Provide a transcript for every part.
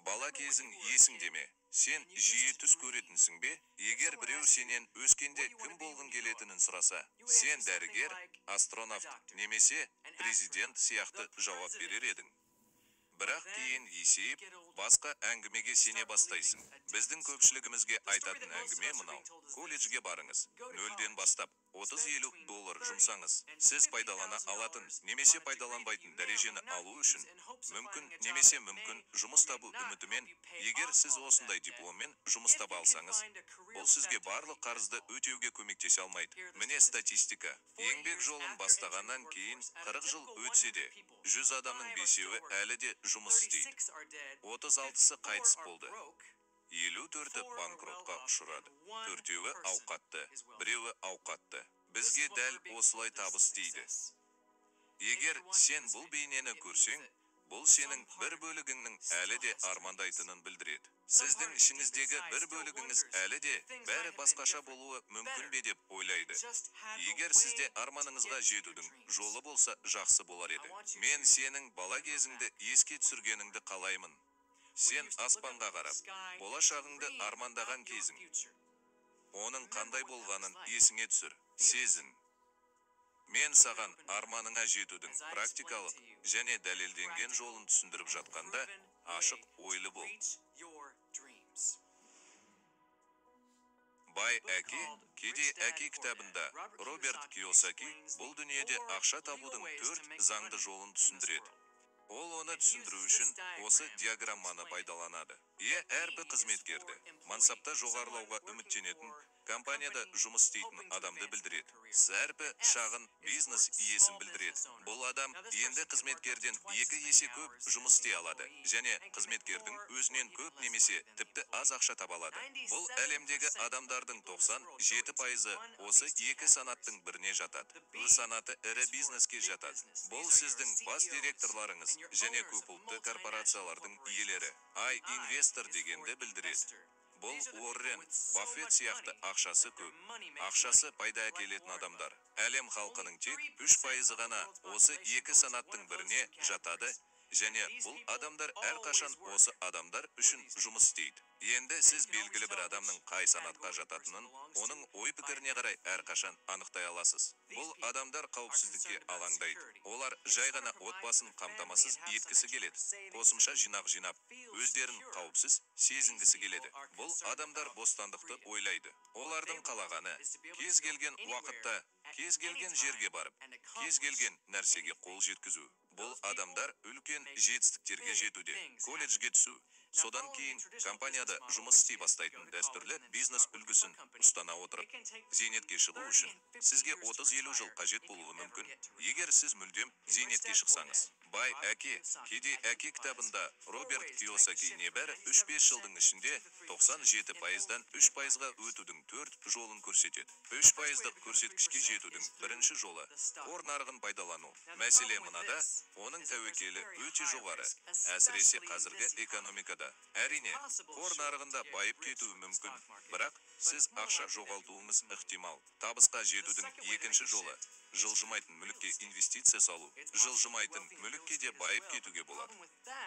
Бала кезің есіңде ме? Сен жиі түс көретінсің бе? Егер біреу сенен өскенде кім болғың келетінін сұраса, сен дәрігер, астронавт немесе президент сияқты жауап берер едің. Бірақ кейін есейіп, басқа әңгімеге сене бастайсың. Біздің көпшілігімізге айтатын әңгіме мынау: колледжге барыңыз, нөлден бастап 30-50 доллар жұмсаңыз, сіз пайдалана алатын немесе пайдаланбайтын дәрежені алу үшін, мүмкін немесе мүмкін жұмыс табу үмітімен, егер сіз осындай дипломмен жұмыс таба алсаңыз, бұл сізге барлық қарызды өтеуге көмектесе алмайды. Міне статистика. Еңбек жолын бастағаннан кейін 40 жыл өтсе де, 100 адамның 5-еуі әлі де жұмыс істейді. 36-сы қайтыс болды. 54-і банкротқа ұшырады. 4-еуі ауқатты, 1-еуі ауқатты. Бізге дәл осылай табыс дейді. Егер сен бұл бейнені көрсең, бұл сенің бір бөлігіңнің әлі де армандайтынын білдіреді. Сіздің ішіңіздегі бір бөлігіңіз әлі де бәрі басқаша болуы мүмкін бе деп ойлайды. Егер сізде арманыңызға жетудің жолы болса, жақсы болар еді. Мен сенің бала кезіңді еске түсіргеніңді қалаймын. Сен аспанға қарап, болашағыңды армандаған кезің, оның қандай болғанын есіңе түсір, сезін. Мен саған арманыңа жетудің практикалық және дәлелденген жолын түсіндіріп жатқанда, ашық ойлы бол. Бай әке, кедей әке кітабында Роберт Кийосаки бұл дүниеде ақша табудың 4 заңды жолын түсіндіреді. Ол оны түсіндіру үшін осы диаграмманы пайдаланады. Е әрпі қызметкерді, мансапта жоғарылауға үміттенетін, компанияда жұмыс істейтін адамды білдіреді. С әрпі шағын бизнес иесін білдіреді. Бұл адам енді қызметкерден 2 есе көп жұмыс істей алады және қызметкердің өзінен көп немесе тіпті аз ақша таба алады. Бұл әлемдегі адамдардың 97%-ы осы 2 санаттың біріне жатады. Л санаты ірі бизнеске жатады. Бұл сіздің бас директорларыңыз және көпұлтты корпорациялардың иелері. I инвестор дегенді білдіреді. Бұл Уоррен Баффет сияқты ақшасы көп, ақшасы пайда әкелетін адамдар. Әлем халқының тек 3%-ы ғана осы 2 санаттың біріне жатады және бұл адамдар әрқашан осы адамдар үшін жұмыс істейді. Енді сіз белгілі бір адамның қай санатқа жататынын, оның ой-пікіріне қарай әрқашан анықтай аласыз. Бұл адамдар қауіпсіздікке алаңдайды. Олар жай ғана отбасын қамтамасыз еткісі келеді. Қосымша жинақ жинап, өздерін қауіпсіз сезінгісі келеді. Бұл адамдар бостандықты ойлайды. Олардың қалағаны кез келген уақытта, кез келген жерге барып, кез келген нәрсеге қол жеткізу. Бұл адамдар үлкен жетістіктерге жетуде, колледжге түсу, содан кейін компанияда жұмыс істей бастайтын дәстүрлі бизнес үлгісін ұстана отырып, зейнетке шығу үшін сізге 30-50 жыл қажет болуы мүмкін, егер сіз мүлдем зейнетке шықсаңыз. Бай әке, кедей әке кітабында Роберт Кийосаки небәрі 3-5 жылдың ішінде 97%-дан 3%-ға өтудің 4 жолын көрсетеді. 3%-дық көрсеткішке жетудің бірінші жолы қор нарығын пайдалану. Мәселе мынада, оның тәуекелі өте жоғары, әсіресе қазіргі экономикада. Әрине, қор нарығында байып кетуі мүмкін, бірақ сіз ақша жоғалтуыңыз ықтимал. Табысқа жетудің екінші жолы жылжымайтын мүлікке инвестиция салу. Жылжымайтын мүлікке де байып кетуге болады.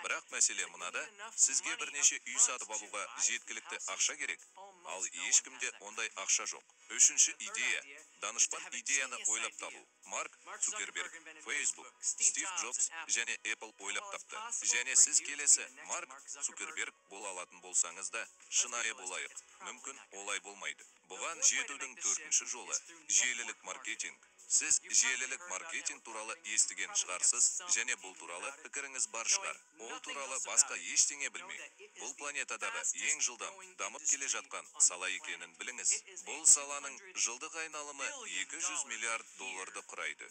Бірақ мәселе мынада, сізге бірнеше үй сатып алуға жеткілікті ақша керек, ал ешкімде ондай ақша жоқ. Үшінші идея, данышпан идеяны ойлап табу. Марк Цукерберг, Facebook, Стив Джобс және Apple ойлап тапты. Және сіз келесі Марк Цукерберг бола алатын болсаңыз да, шынайы болайық. Мүмкін олай болмайды. Бұған жетудің төртінші жолы желілік маркетинг. Сіз желілік маркетинг туралы естіген шығарсыз және бұл туралы пікіріңіз бар шығар. Ол туралы басқа ештеңе білмей, бұл планетадағы ең жылдам дамып келе жатқан сала екенін біліңіз. Бұл саланың жылдық айналымы 200 миллиард долларды құрайды.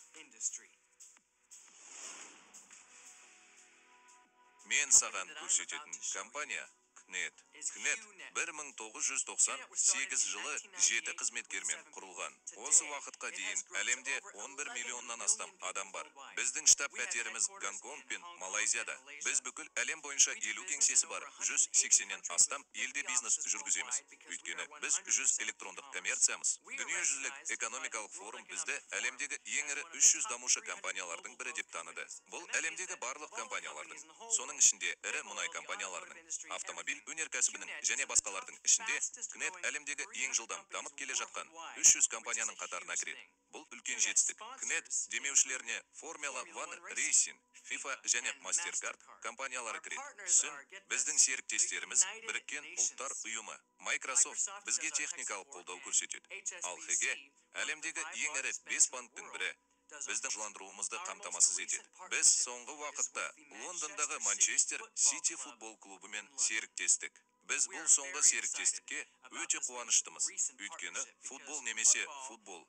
Мен саған көрсететін компания QNET. QNET 1998 жылы 7 қызметкермен құрылған. Осы уақытқа дейін әлемде 11 миллионнан астам адам бар. Біздің штаб пәтеріміз Гонконг пен Малайзияда. Біз бүкіл әлем бойынша 50 кеңсесі бар 180-нен астам елде бизнес жүргіземіз. Өйткені біз 100 электрондық коммерциямыз. Дүниежүзілік экономикалық форум бізді әлемдегі ең ірі 300 дамушы компаниялардың бірі деп таныды. Бұл әлемдегі барлық компаниялардың, соның ішінде ірі мұнай компанияларының, автомобиль өнеркәсібінің және басқалардың ішінде QNET әлемдегі ең жылдам дамып келе жатқан 300 компанияның қатарына кіреді. Бұл үлкен жетістік. QNET демеушілеріне Formula One Racing, FIFA және MasterCard компаниялары кіреді. Түсін, біздің серіктестеріміз Біріккен Ұлттар Ұйымы, Microsoft бізге техникалық қолдау көрсетеді. Ал ХГ әлемдегі ең ірі 5 банктің бірі біздің жыландыруымызды қамтамасыз етеді. Біз соңғы уақытта Лондондағы Манчестер Сити футбол клубымен серіктестік. Біз бұл соңғы серіктестікке өте қуаныштымыз. Өйткені футбол немесе футбол.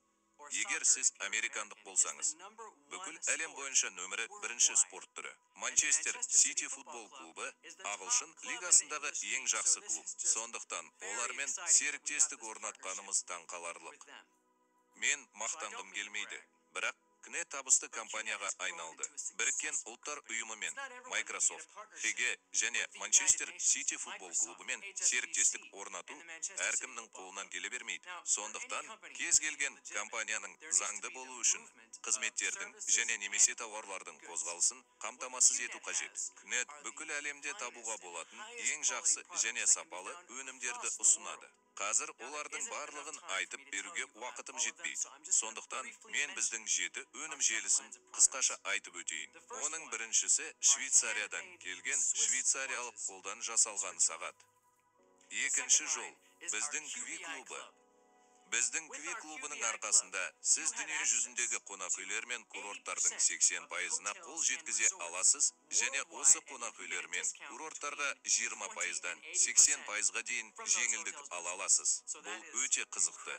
Егер сіз американдық болсаңыз, бүкіл әлем бойынша нөмірі бірінші спорт түрі. Манчестер Сити футбол клубы ағылшын лигасындағы ең жақсы клуб. Сондықтан олармен серіктестік орнатқанымыз таңқаларлық. Мен мақтанғым келмейді, бірақ QNET табысты компанияға айналды. Біріккен Ұлттар Ұйымымен, Microsoft, ХГ және Манчестер Сити футбол клубымен серіктестік орнату әркімнің қолынан келе бермейді. Сондықтан кез келген компанияның заңды болу үшін қызметтердің және немесе тауарлардың қозғалысын қамтамасыз ету қажет. QNET бүкіл әлемде табуға болатын ең жақсы және сапалы өнімдерді ұсынады. Қазір олардың барлығын айтып беруге уақытым жетпейді. Сондықтан мен біздің 7 өнім желісін қысқаша айтып өтейін. Оның біріншісі Швейцариядан келген швейцариялық қолдан жасалған сағат. Екінші жол біздің Кви клубы. Біздің Кви клубының арқасында сіз дүние жүзіндегі қонақүйлер мен курорттардың 80%-на қол жеткізе аласыз және осы қонақүйлер мен курорттарға 20%-дан 80%-ға дейін жеңілдік ала аласыз. Бұл өте қызықты.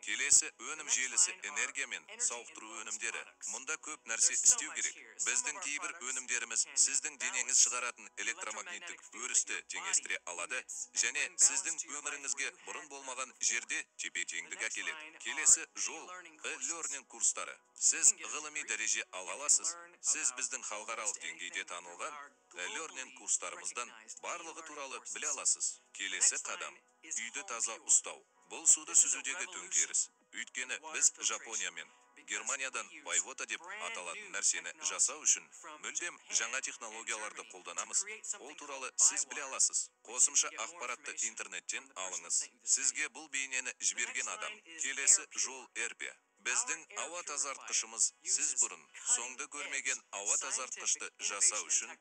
Келесі өнім желісі энергия мен сауықтыру өнімдері. Мұнда көп нәрсе істеу керек. Біздің кейбір өнімдеріміз сіздің денеңіз шығаратын электромагниттік өрісті теңестіре алады және сіздің өміріңізге бұрын болмаған жерде тепе-теңдік әкеледі. Келесі жол e-learning курстары. Сіз ғылыми дәреже ала аласыз. Сіз біздің халықаралық деңгейде танылған e-learning курстарымыздан барлығы туралы біле аласыз. Келесі қадам үйді таза ұстау. Бұл суды сүзудегі төңкеріс. Өйткені біз Жапония мен Германиядан Байвота деп аталатын нәрсені жасау үшін мүлдем жаңа технологияларды қолданамыз. Ол туралы сіз біле аласыз. Қосымша ақпаратты интернеттен алыңыз. Сізге бұл бейнені жіберген адам. Келесі жол РП. Біздің ауа тазартқышымыз сіз бұрын соңды көрмеген ауа тазартқышты жасау үшін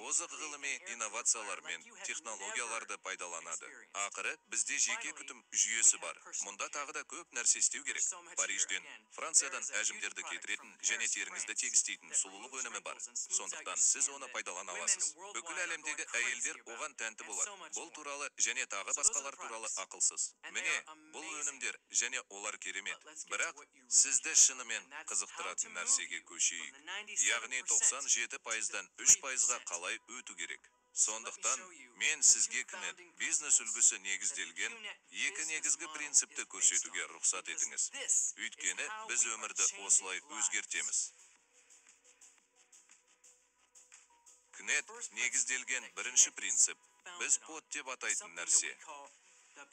озық ғылыми инновациялар мен технологияларды пайдаланады. Ақыры бізде жеке күтім жүйесі бар. Мұнда тағы да көп нәрсе істеу керек. Парижден, Франциядан әжімдерді кетіретін және теріңізді тегістейтін сұлулық өнімі бар. Сондықтан сіз оны пайдалана аласыз. Бүкіл әлемдегі әйелдер оған тәнті болады. Бұл туралы және тағы басқалар туралы ақылсыз. Міне, бұл өнімдер және олар керемет. Бірақ сізді шынымен қызықтыратын нәрсеге көшейік. Яғни 97%-дан 3%-ға қалай өту керек. Сондықтан мен сізге QNET бизнес үлгісі негізделген екі негізгі принципті көрсетуге рұқсат етіңіз. Өйткені біз өмірді осылай өзгертеміз. QNET негізделген бірінші принцип біз POD деп атайтын нәрсе.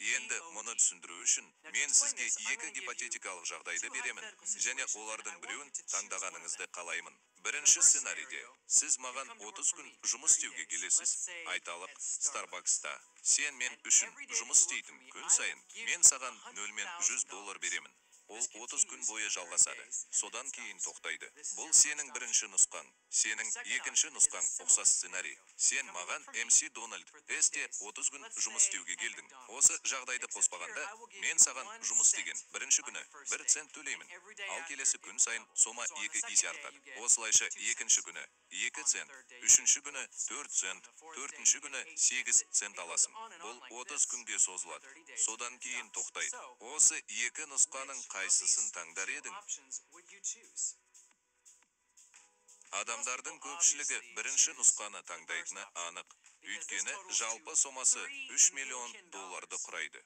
Енді мұны түсіндіру үшін мен сізге екі гипотетикалық жағдайды беремін және олардың біреуін таңдағаныңызды қалаймын. Бірінші сценарийде сіз маған 30 күн жұмыс істеуге келесіз. Айталық, Starbucks'та. Сен мен үшін жұмыс істейтін күн сайын мен саған $0.100 беремін. Ол 30 күн бойы жалғасады. Содан кейін тоқтайды. Бұл сенің бірінші нұсқаң. Сенің екінші нұсқаң ұқсас сценарий. Сен маған MC Donald S-те 30 күн жұмыс істеуге келдің. Осы жағдайды қоспағанда, мен саған жұмыс істеген бірінші күні 1 цент төлеймін. Ал келесі күн сайын сома 2 есе артады. Осылайша екінші күні 2 цент, үшінші күні 4 цент, төртінші күні 8 цент аласың. Бұл 30 күнге созылады. Содан кейін тоқтайды. Осы екі нұсқаның қайсысын таңдар едің? Адамдардың көпшілігі бірінші нұсқаны таңдайтыны анық, өйткені жалпы сомасы 3 миллион долларды құрайды.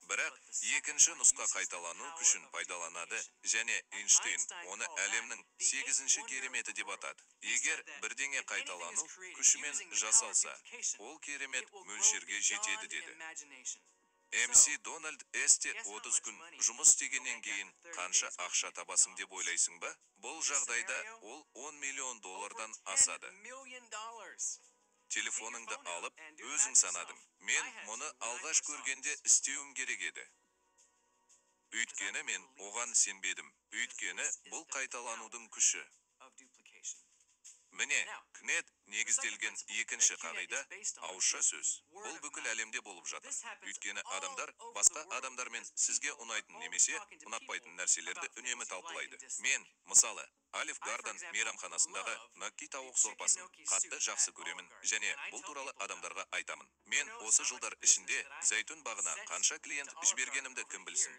Бірақ екінші нұсқа қайталану күшін пайдаланады және Эйнштейн оны әлемнің 8-ші кереметі деп атады. Егер бірдеңе қайталану күшімен жасалса, ол керемет мөлшерге жетеді деді. МС Дональд С-те 30 күн жұмыс істегеннен кейін қанша ақша табасың деп ойлайсың ба? Бұл жағдайда ол 10 миллион доллардан асады. Телефоныңды алып, өзің санадың. Мен мұны алғаш көргенде істеуім керек еді. Өйткені мен оған сенбедім. Өйткені бұл қайталанудың күші. Міне, Кнет негізделген екінші қағида ауызша сөз. Бұл бүкіл әлемде болып жатыр. Өйткені адамдар басқа адамдармен сізге ұнайтын немесе ұнатпайтын нәрселерді үнемі талқылайды. Мен, мысалы, Алиф Гарден мейрамханасындағы нокки тауық сорпасын қатты жақсы көремін және бұл туралы адамдарға айтамын. Мен осы жылдар ішінде зәйтүн бағына қанша клиент жібергенімді кім білсін.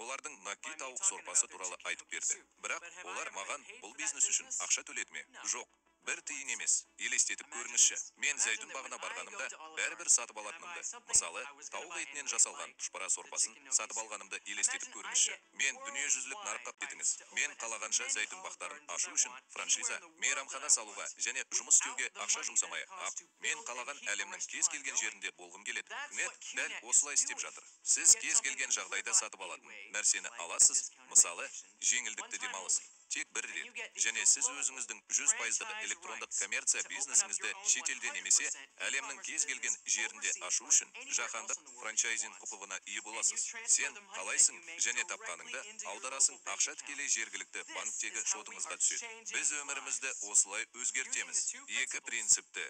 Олардың нокки тауық сорпасы туралы айтып берді. Бірақ олар маған бұл бизнес үшін ақша төледі ме? Жоқ. Бір тиын емес. Елестетіп көріңізші. Мен зәйтүн бағына барғанымда бәрібір сатып алатынымды, мысалы, тауық етінен жасалған тұшпара сорпасын сатып алғанымды елестетіп көріңізші. Мен дүниежүзілік нарыққа кетіңіз. Мен қалағанша зәйтүн бақтарын ашу үшін франшиза, мейрамхана салуға және жұмыс істеуге ақша жұмсамай ақ, мен қалаған әлемнің кез келген жерінде болғым келеді. Кнет дәл осылай істеп жатыр. Сіз кез келген жағдайда сатып алатын нәрсені аласыз, мысалы, жеңілдікті демалыс. Тек бір рет, және сіз өзіңіздің 100%-дық электрондық коммерция бизнесіңізді шетелде немесе әлемнің кез келген жерінде ашу үшін жаһандық франчайзинг құқығына ие боласыз. Сен қалайсың және тапқаныңды аударасың, ақша тікелей жергілікті банктегі шотыңызға түседі. Біз өмірімізді осылай өзгертеміз. Екі принципті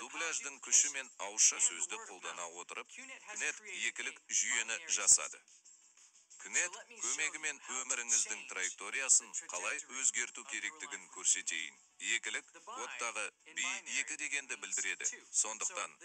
дубляждың күші мен ауызша сөзді қолдана отырып, Кнет екілік жүйені жасады. Кнет көмегімен өміріңіздің траекториясын қалай өзгерту керектігін көрсетейін. Екілік кодтағы B2 дегенді білдіреді. Сондықтан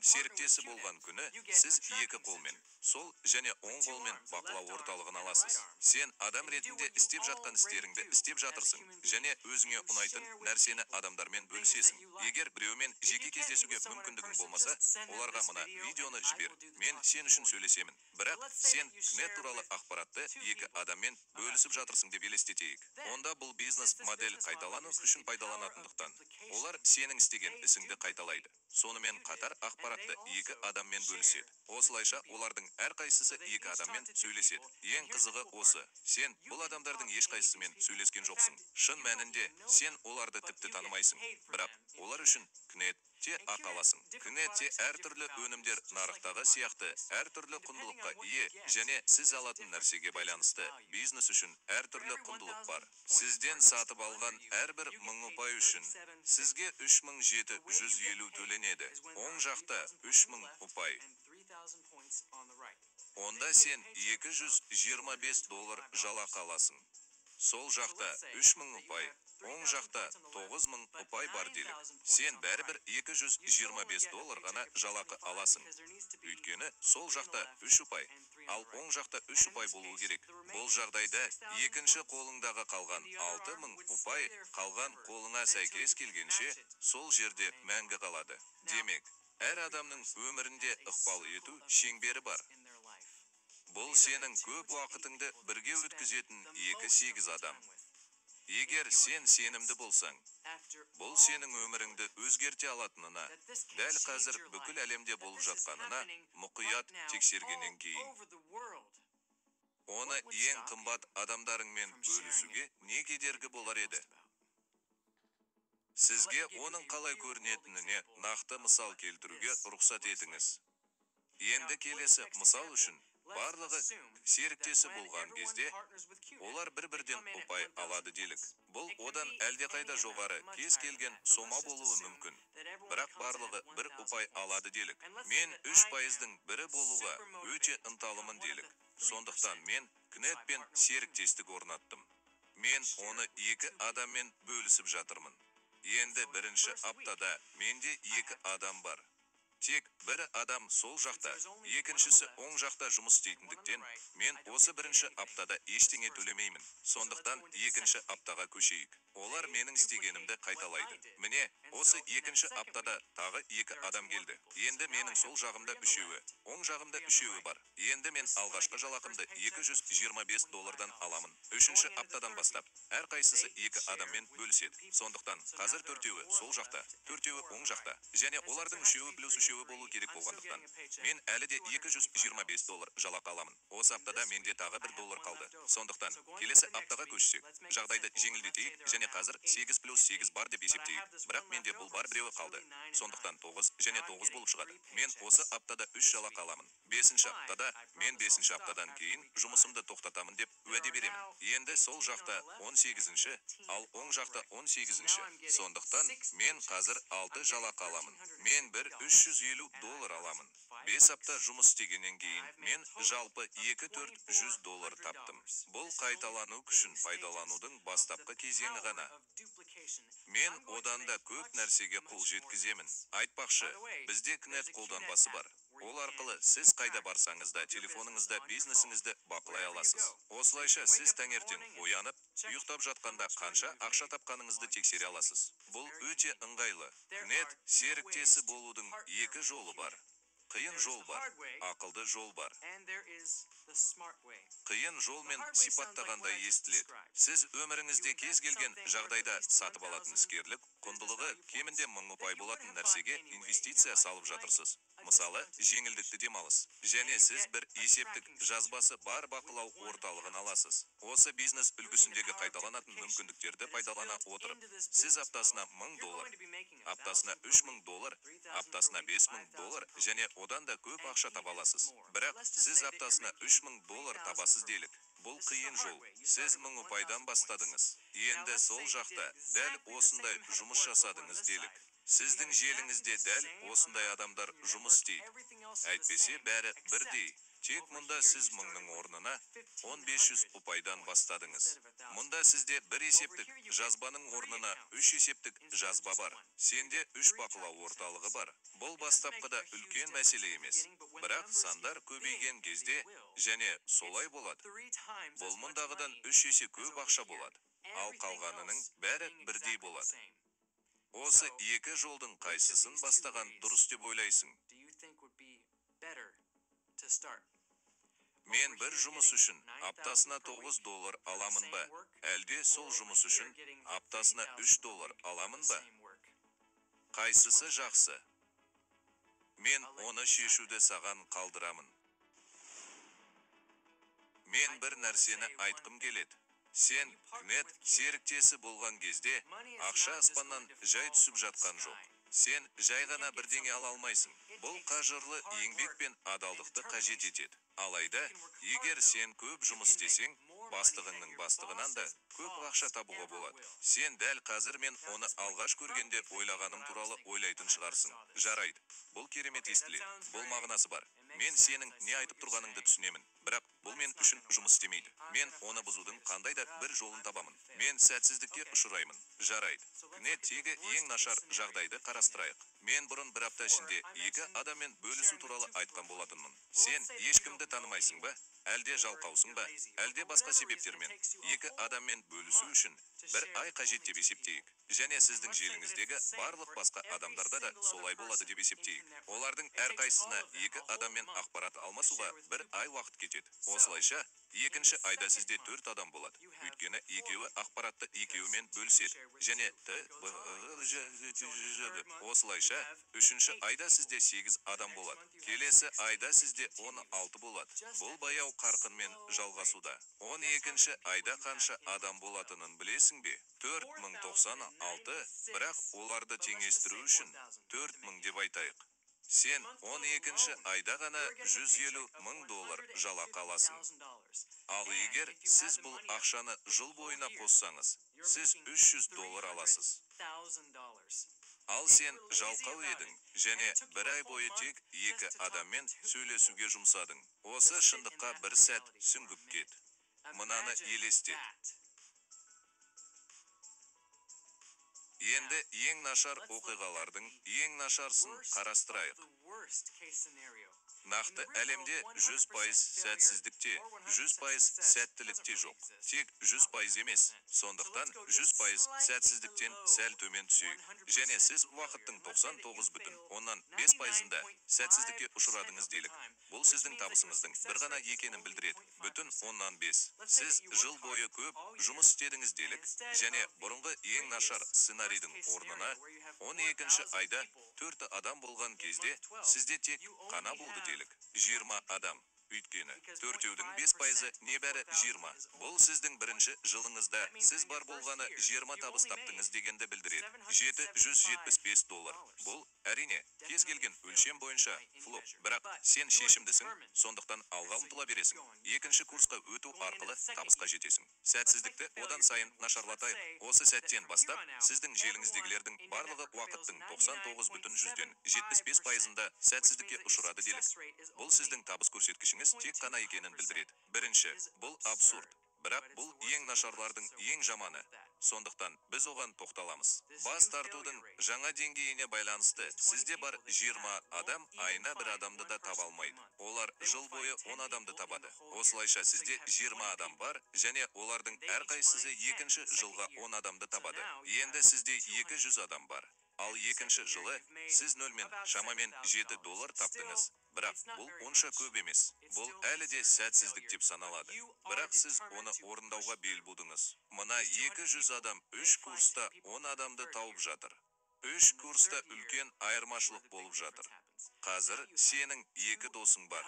серіктесі болған күні сіз екі қолмен, сол және оң қолмен бақылау орталығын аласыз. Сен адам ретінде істеп жатқан істеріңді істеп жатырсың және өзіңе ұнайтын нәрсені адамдармен бөлісесің. Егер біреумен жеке кездесуге мүмкіндігің болмаса, оларға мына видеоны жібер. Мен сен үшін сөйлесемін. Бірақ сен Кнет туралы ақпаратты екі адаммен бөлісіп жатырсың деп елестетейік. Онда бұл бизнес модель қайталану күшін пайдаланатындықтан, олар сенің істеген ісіңді қайталайды. Сонымен қатар ақпаратты екі адаммен бөліседі. Осылайша олардың әрқайсысы екі адаммен сөйлеседі. Ең қызығы осы. Сен бұл адамдардың ешқайсысымен сөйлескен жоқсың. Шын мәнінде сен оларды тіпті танымайсың. Бірақ олар үшін Кнетте ақы аласың. Кнетте әртүрлі өнімдер нарықтағы сияқты әртүрлі құндылыққа ие және сіз алатын нәрсеге байланысты бизнес үшін әртүрлі құндылық бар. Сізден сатып алған әрбір 1000 ұпай үшін сізге 3750 төленеді. Оң жақта 3000 ұпай. Онда сен 225 доллар жалақы аласың. Сол жақта 3000 ұпай, оң жақта 9000 ұпай бар делік. Сен бәрібір 225 доллар ғана жалақы аласың. Өйткені сол жақта 3 ұпай, ал оң жақта 3 ұпай болуы керек. Бұл жағдайда екінші қолыңдағы қалған 6000 ұпай қалған қолыңа сәйкес келгенше сол жерде мәңгі қалады. Демек, әр адамның өмірінде ықпал ету шеңбері бар. Бұл сенің көп уақытыңды бірге өткізетін 2-8 адам. Егер сен сенімді болсаң, бұл сенің өміріңді өзгерте алатынына, дәл қазір бүкіл әлемде болып жатқанына мұқият тексергеннен кейін, оны ең қымбат адамдарыңмен бөлісуге не кедергі болар еді? Сізге оның қалай көрінетініне нақты мысал келтіруге рұқсат етіңіз. Енді келесі мысал үшін, барлығы серіктесі болған кезде, олар бір-бірден ұпай алады делік. Бұл одан әлдеқайда жоғары кез келген сома болуы мүмкін. Бірақ барлығы бір ұпай алады делік. Мен 3%-дің бірі болуға өте ынталымын делік. Сондықтан мен Кнетпен серіктестік орнаттым. Мен оны екі адаммен бөлісіп жатырмын. Енді бірінші аптада менде екі адам бар. Тек бір адам сол жақта, екіншісі оң жақта жұмыс істейтіндіктен, мен осы бірінші аптада ештеңе төлемеймін. Сондықтан екінші аптаға көшейік. Олар менің істегенімді қайталайды. Міне, осы екінші аптада тағы 2 адам келді. Енді менің сол жағымда үшеуі, оң жағымда үшеуі бар. Енді мен алғашқы жалақымды 225 доллардан аламын. Үшінші аптадан бастап, әрқайсысы 2 адаммен бөліседі. Сондықтан қазір төртеуі сол жақта, төртеуі оң жақта. Және олардың үшеуі плюс үшеуі болу керек болғандықтан, мен әлі де 225 доллар жалақы аламын. Осы аптада менде тағы 1 доллар қалды. Сондықтан келесі аптаға көшсек, жағдайды жеңілдетейік және қазір 8 плюс 8 бар деп есептейік. Бірақ менде бұл бар біреуі қалды. Сондықтан 9 және 9 болып шығады. Мен осы аптада 3 жалақы аламын. 5-ші аптада мен 5-ші аптадан кейін жұмысымды тоқтатамын деп уәде беремін. Енді сол жақта 18-ші, ал оң жақта 18-ші. Сондықтан мен қазір 6 жалақы аламын. Мен бір 350 доллар аламын. 5 апта жұмыс істегеннен кейін мен жалпы 2400 доллар таптым. Бұл қайталану күшін пайдаланудың бастапқы кезеңі ғана. Мен одан да көп нәрсеге қол жеткіземін. Айтпақшы, бізде Кнет қолданбасы бар. Ол арқылы сіз қайда барсаңыз да телефоныңызда бизнесіңізді бақылай аласыз. Осылайша сіз таңертең оянып, ұйықтап жатқанда қанша ақша тапқаныңызды тексере аласыз. Бұл өте ыңғайлы. Кнет серіктесі болудың 2 жолы бар. Қиын жол бар, ақылды жол бар. Қиын жолмен сипаттағандай естіледі. Сіз өміріңізде кез келген жағдайда сатып алатын іскерлік құндылығы кемінде 1000 ұпай болатын нәрсеге инвестиция салып жатырсыз. Мысалы, жеңілдікті демалыс. Және сіз бір есептік жазбасы бар бақылау орталығын аласыз. Осы бизнес үлгісіндегі қайталанатын мүмкіндіктерді пайдалана отырып, сіз аптасына 1000 доллар, аптасына 3000 доллар, аптасына 5000 доллар және одан да көп ақша таба аласыз. Бірақ сіз аптасына 3000 доллар табасыз делік. Бұл қиын жол. Сіз 1000 ұпайдан бастадыңыз. Енді сол жақта дәл осындай жұмыс жасадыңыз делік. Сіздің желіңізде дәл осындай адамдар жұмыс істейді. Әйтпесе бәрі бірдей. Тек мұнда сіз 1000-ның орнына 1500 ұпайдан бастадыңыз. Мұнда сізде бір есептік жазбаның орнына 3 есептік жазба бар. Сенде 3 бақылау орталығы бар. Бұл бастапқыда үлкен мәселе емес. Бірақ сандар көбейген кезде және солай болады. Бұл мұндағыдан 3 есе көп ақша болады. Ал қалғанының бәрі бірдей болады. Осы 2 жолдың қайсысын бастаған дұрыс деп ойлайсың? Мен бір жұмыс үшін аптасына 9 доллар аламын ба? Әлде сол жұмыс үшін аптасына 3 доллар аламын ба? Қайсысы жақсы? Мен оны шешуді саған қалдырамын. Мен бір нәрсені айтқым келеді. Сен Кнет серіктесі болған кезде ақша аспаннан жай түсіп жатқан жоқ. Сен жай ғана бірдеңе ала алмайсың. Бұл қажырлы еңбек пен адалдықты қажет етеді. Алайда, егер сен көп жұмыс істесең, бастығыңның бастығынан да көп ақша табуға болады. Сен дәл қазір мен оны алғаш көргенде ойлағаным туралы ойлайтын шығарсың. Жарайды, бұл керемет естіледі. Бұл мағынасы бар. Мен сенің не айтып тұрғаныңды түсінемін. Бірақ бұл мен үшін жұмыс істемейді. Мен оны бұзудың қандай да бір жолын табамын. Мен сәтсіздікке ұшыраймын. Жарайды. Кнеттегі ең нашар жағдайды қарастырайық. Мен бұрын бір апта ішінде 2 адаммен бөлісу туралы айтқан болатынмын. Сен ешкімді танымайсың ба? Әлде жалқаусың ба? Әлде басқа себептермен 2 адаммен бөлісу үшін бір ай қажет деп есептейік. Және сіздің желіңіздегі барлық басқа адамдарда да солай болады деп есептейік. Олардың әрқайсысына 2 адаммен ақпарат алмасуға бір ай уақыт кетеді. Осылайша, екінші айда сізде 4 адам болады. Өйткені екеуі ақпаратты екеуімен бөліседі. Және Т, Б, Ж, Ж, Ж, Осылайша, үшінші айда сізде 8 адам болады. Келесі айда сізде 16 болады. Бұл баяу қарқынмен жалғасуда. 12-ші айда қанша адам болатынын білесің бе? 4096, бірақ оларды теңестіру үшін 4000 деп айтайық. Сен 12-ші айда ғана 150 000 доллар жалақы аласың. Ал егер сіз бұл ақшаны жыл бойына қоссаңыз, сіз 300 доллар аласыз. Ал сен жалқау едің және бір ай бойы тек 2 адаммен сөйлесуге жұмсадың. Осы шындыққа бір сәт сүңгіп кет. Мынаны елестет. Енді ең нашар оқиғалардың ең нашарсын қарастырайық. Нақты әлемде 100% сәтсіздік те, 100% сәттілік те жоқ. Тек 100% емес. Сондықтан 100% сәтсіздіктен сәл төмен түсейік. Және сіз уақыттың 99,5%-ында сәтсіздікке ұшырадыңыз делік. Бұл сіздің табысыңыздың бір ғана екенін білдіреді. 0,5. Сіз жыл бойы көп жұмыс істедіңіз делік, және бұрынғы ең нашар сценарийдің орнына 12-ші айда 4 адам болған кезде сізде тек қана болды делік. 20 адам. Өйткені төртеудің 5%-ы небәрі 20. Бұл сіздің бірінші жылыңызда сіз бар болғаны 20 табыс таптыңыз дегенді білдіреді. $775. Бұл, әрине, кез келген өлшем бойынша флоп. Бірақ сен шешімдісің, сондықтан алға ұмтыла бересің. Екінші курсқа өту арқылы табысқа жетесің. Сәтсіздікті одан сайын нашарлатайық. Осы сәттен бастап, сіздің желіңіздегілердің барлығы уақыттың 99,75%-ында сәтсіздікке ұшырады делік. Бұл сіздің табыс көрсеткішіңіз тек қана екенін білдіреді. Бірінші, бұл абсурд. Бірақ бұл ең нашарлардың ең жаманы. Сондықтан біз оған тоқталамыз. Бас тартудың жаңа деңгейіне байланысты сізде бар 20 адам айына бір адамды да таба алмайды. Олар жыл бойы 10 адамды табады. Осылайша сізде 20 адам бар және олардың әрқайсысы екінші жылға 10 адамды табады. Енді сізде 200 адам бар. Ал екінші жылы сіз нөлмен шамамен $7 таптыңыз. Бірақ бұл онша көп емес. Бұл әлі де сәтсіздік деп саналады. Бірақ сіз оны орындауға бел будыңыз. Мына 200 адам 3 курста 10 адамды тауып жатыр. 3 курста үлкен айырмашылық болып жатыр. Қазір сенің 2 досың бар.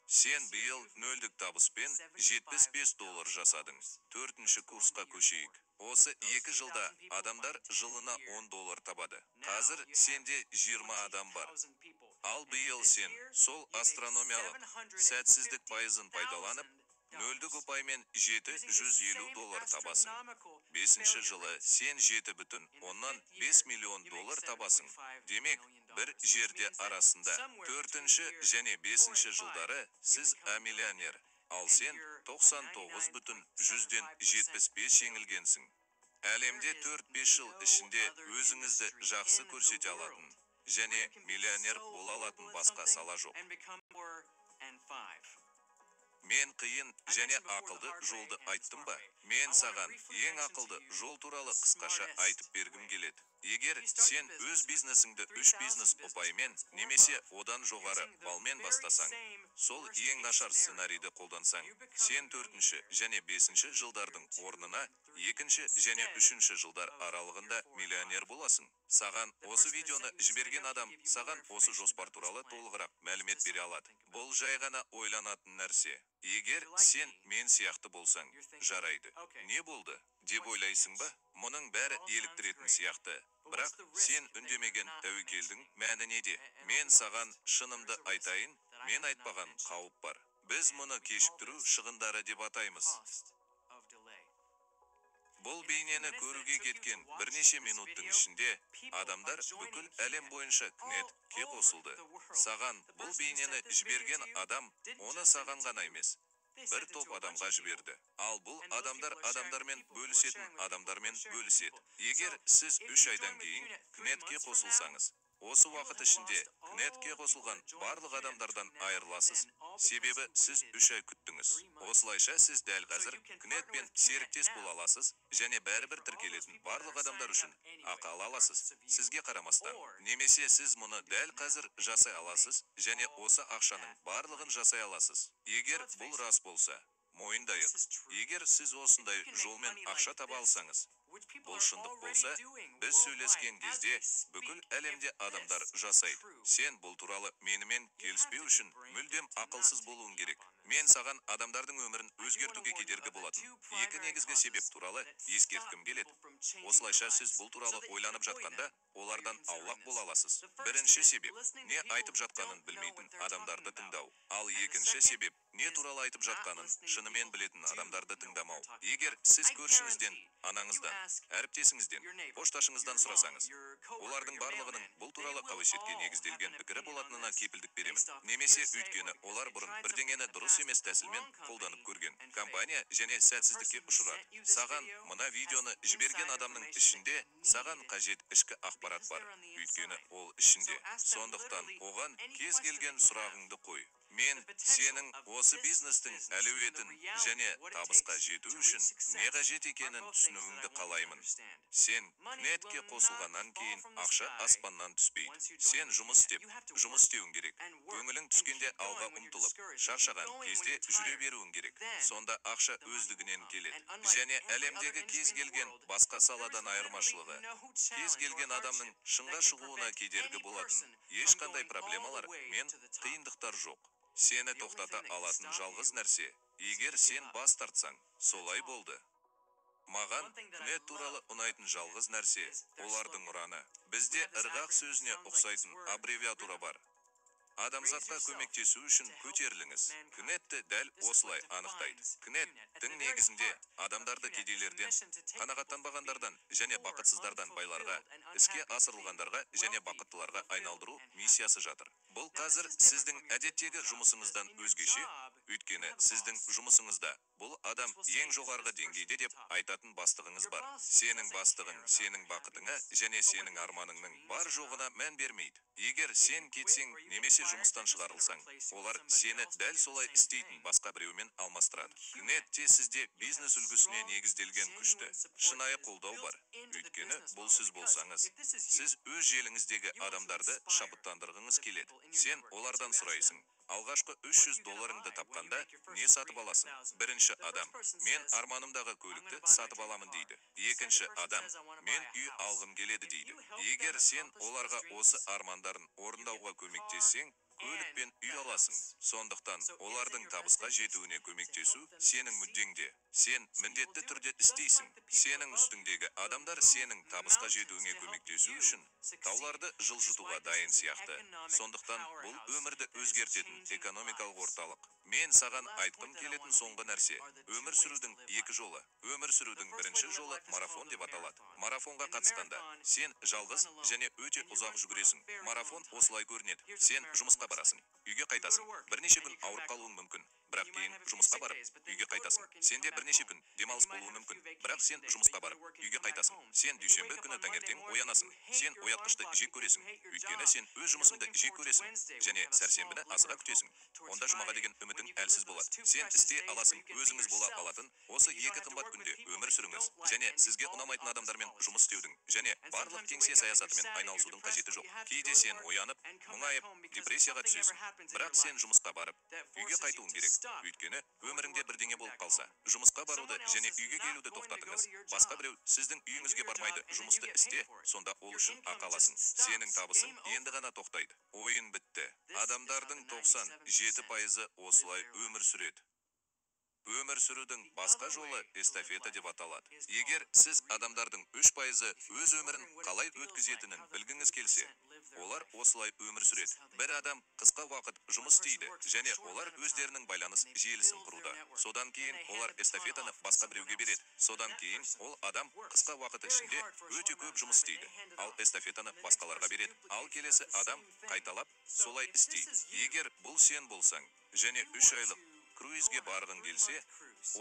Сен биыл нөлдік табыспен $75 жасадың. 4-ші курсқа көшейік. Осы 2 жылда адамдар жылына $10 табады. Қазір сенде 20 адам бар. Ал биыл сен сол астрономиялық сәтсіздік пайызын пайдаланып, нөлдік ұпаймен $750 табасың. 5-ші жылы сен $7,5 миллион табасың. Демек, бір жерде арасында 4-ші және 5-ші жылдары сіз миллионер, ал сен 99,75 жеңілгенсің. Әлемде 4-5 жыл ішінде өзіңізді жақсы көрсете алатын және миллионер бола алатын басқа сала жоқ. Мен қиын және ақылды жолды айттым ба? Мен саған ең ақылды жол туралы қысқаша айтып бергім келеді. Егер сен өз бизнесіңді 3 бизнес ұпаймен немесе одан жоғары балмен бастасаң, сол ең нашар сценарийді қолдансаң, сен 4-ші және 5-ші жылдардың орнына 2-ші және 3-ші жылдар аралығында миллионер боласың. Саған осы видеоны жіберген адам саған осы жоспар туралы толығырақ мәлімет бере алады. Бұл жай ғана ойланатын нәрсе. Егер сен мен сияқты болсаң, жарайды. Не болды деп ойлайсың ба? Мұның бәрі еліктіретін сияқты. Бірақ сен үндемеген тәуекелдің мәні неде? Мен саған шынымды айтайын, мен айтпаған қауіп бар. Біз мұны кешіктіру шығындары деп атаймыз. Бұл бейнені көруге кеткен бірнеше минуттың ішінде адамдар бүкіл әлем бойынша Кнетке қосылды. Саған бұл бейнені жіберген адам оны саған ғана емес, бір топ адамға жіберді. Ал бұл адамдар адамдармен бөлісетін адамдармен бөліседі. Егер сіз 3 айдан кейін Кнетке қосылсаңыз, осы уақыт ішінде Кнетке қосылған барлық адамдардан айырыласыз. Себебі сіз 3 ай күттіңіз. Осылайша сіз дәл қазір Кнетпен серіктес бола аласыз және бәрібір тіркелетін барлық адамдар үшін ақы ала аласыз, сізге қарамастан. Немесе сіз мұны дәл қазір жасай аласыз және осы ақшаның барлығын жасай аласыз. Егер бұл рас болса, мойындайық. Егер сіз осындай жолмен ақша таба алсаңыз, бұл шындық болса, біз сөйлескен кезде бүкіл әлемде адамдар жасайды. Сен бұл туралы менімен келіспеу үшін мүлдем ақылсыз болуың керек. Мен саған адамдардың өмірін өзгертуге кедергі болатын 2 негізгі себеп туралы ескерткім келеді. Осылайша сіз бұл туралы ойланып жатқанда, олардан аулақ бола аласыз. Бірінші себеп, не айтып жатқанын білмейтін адамдарды тыңдау. Ал екінші себеп, Не туралы айтып жатқанын шынымен білетін адамдарды тыңдамау. Егер сіз көршіңізден, анаңыздан, әріптесіңізден, пошташыңыздан сұрасаңыз, олардың барлығының бұл туралы қауесетке негізделген пікірі болатынына кепілдік беремін. Немесе өйткені олар бұрын бірдеңені дұрыс емес тәсілмен қолданып көрген компания және сәтсіздікке ұшырады. Саған мына видеоны жіберген адамның ішінде саған қажет ішкі ақпарат бар, өйткені ол ішінде. Сондықтан оған кез келген сұрағыңды қой. Мен сенің осы бизнестің әлеуетін және табысқа жету үшін не қажет екенін түсінуіңді қалаймын. Сен Кнетке қосылғаннан кейін ақша аспаннан түспейді. Сен жұмыс істеп, жұмыс істеуің керек. Көңілің түскенде алға ұмтылып, шаршаған кезде жүре беруің керек. Сонда ақша өздігінен келеді. Және әлемдегі кез келген басқа саладан айырмашылығы, кез келген адамның шыңға шығуына кедергі болатын ешқандай проблемалар мен қиындықтар жоқ. Сені тоқтата алатын жалғыз нәрсе, егер сен бас тартсаң, солай болды. Маған Кнет туралы ұнайтын жалғыз нәрсе, олардың ұраны. Бізде ырғақ сөзіне ұқсайтын аббревиатура бар. Адамзатқа көмектесу үшін көтеріліңіз. Кнетті дәл осылай анықтайды. Кнеттің негізінде адамдарды кедейлерден, қанағаттанбағандардан және бақытсыздардан байларға, іске асырылғандарға және бақыттыларға айналдыру миссиясы жатыр. Бұл қазір сіздің әдеттегі жұмысыңыздан өзгеше, өйткені сіздің жұмысыңызда бұл адам ең жоғарғы деңгейде деп айтатын бастығыңыз бар. Сенің бастығың сенің бақытыңа және сенің арманыңның бар жоғына мән бермейді. Егер сен кетсең немесе жұмыстан шығарылсаң, олар сені дәл солай істейтін басқа біреумен алмастырады. Кнетте сізде бизнес үлгісіне негізделген күшті, шынайы қолдау бар. Өйткені бұл сіз болсаңыз, сіз өз желіңіздегі адамдарды шабыттандырғыңыз келеді. Сен олардан сұрайсың. Алғашқы 300 долларыңды тапқанда не сатып аласың? Бірінші адам, мен арманымдағы көлікті сатып аламын дейді. Екінші адам, мен үй алғым келеді дейді. Егер сен оларға осы армандарын орындауға көмектессең, көлік пен үй аласың. Сондықтан олардың табысқа жетуіне көмектесу сенің мүддеңде. Сен міндетті түрде істейсің. Сенің үстіңдегі адамдар сенің табысқа жетуіңе көмектесу үшін тауларды жылжытуға дайын сияқты. Сондықтан бұл өмірді өзгертетін экономикалық орталық. Мен саған айтқым келетін соңғы нәрсе, өмір сүрудің екі жолы. Өмір сүрудің бірінші жолы марафон деп аталады. Марафонға қатысқанда сен жалғыз және өте ұзақ жүгіресің. Марафон осылай көрінеді. Сен жұмысқа барасың, үйге қайтасың. Бірнеше күн ауырып қалуың мүмкін. Бірақ кейін жұмысқа барып, үйге қайтасың. Сенде бірнеше күн демалыс болуы мүмкін. Бірақ сен жұмысқа барып, үйге қайтасың. Сен дүйсенбі күні таңертең оянасың. Сен оятқышты жек көресің. Өйткені сен өз жұмысыңды жек көресің. Және сәрсенбіні асыға күтесің. Онда жұмаға деген үмітің әлсіз болады. Сен істей аласың, өзіңіз бола алатын осы екі қымбат күнде өмір сүріңіз. Және сізге ұнамайтын адамдармен жұмыс істеудің және барлық кеңсе саясатымен айналысудың қажеті жоқ. Кейде сен оянып, мұңайып, депрессияға түсесің. Бірақ сен жұмысқа барып, үйге қайтуың керек. Өйткені өміріңде бірдеңе болып қалса, жұмысқа баруды және үйге келуді тоқтатыңыз. Басқа біреу сіздің үйіңізге бармайды, жұмысты істе, сонда ол үшін ақы аласың. Сенің табысың енді ғана тоқтайды. Ойын бітті. Адамдардың 97%-ы осылай өмір сүреді. Өмір сүрудің басқа жолы эстафета деп аталады. Егер сіз адамдардың 3%-ы өз өмірін қалай өткізетінін білгіңіз келсе, олар осылай өмір сүреді. Бір адам қысқа уақыт жұмыс істейді және олар өздерінің байланыс желісін құруда. Содан кейін олар эстафетаны басқа біреуге береді. Содан кейін ол адам қысқа уақыт ішінде өте көп жұмыс істейді, ал эстафетаны басқаларға береді. Ал келесі адам қайталап солай істейді. Егер бұл сен болсаң және 3 айлық круизге барғың келсе,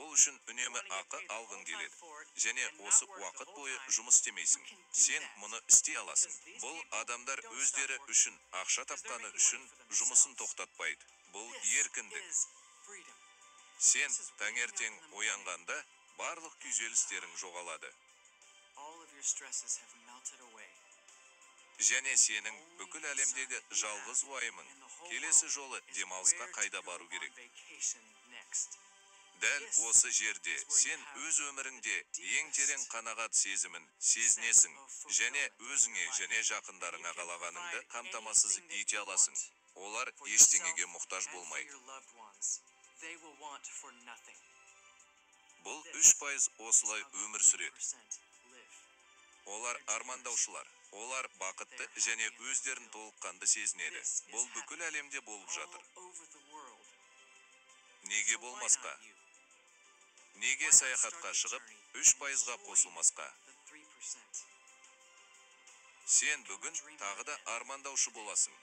ол үшін үнемі ақы алғың келеді. Және осы уақыт бойы жұмыс істемейсің. Сен мұны істей аласың. Бұл адамдар өздері үшін ақша тапқаны үшін жұмысын тоқтатпайды. Бұл еркіндік. Сен таңертең оянғанда барлық күйзелістерің жоғалады. Және сенің бүкіл әлемдегі жалғыз уайымың келесі жолы демалысқа қайда бару керек. Дәл осы жерде сен өз өміріңде ең терең қанағат сезімін сезінесің және өзіңе және жақындарыңа қалағаныңды қамтамасыз ете аласың. Олар ештеңеге мұқтаж болмайды. Бұл 3% осылай өмір сүреді. Олар армандаушылар. Олар бақытты және өздерін толыққанды сезінеді. Бұл бүкіл әлемде болып жатыр. Неге болмасқа? Неге саяхатқа шығып, 3%-ға қосылмасқа? Сен бүгін тағы да армандаушы боласың.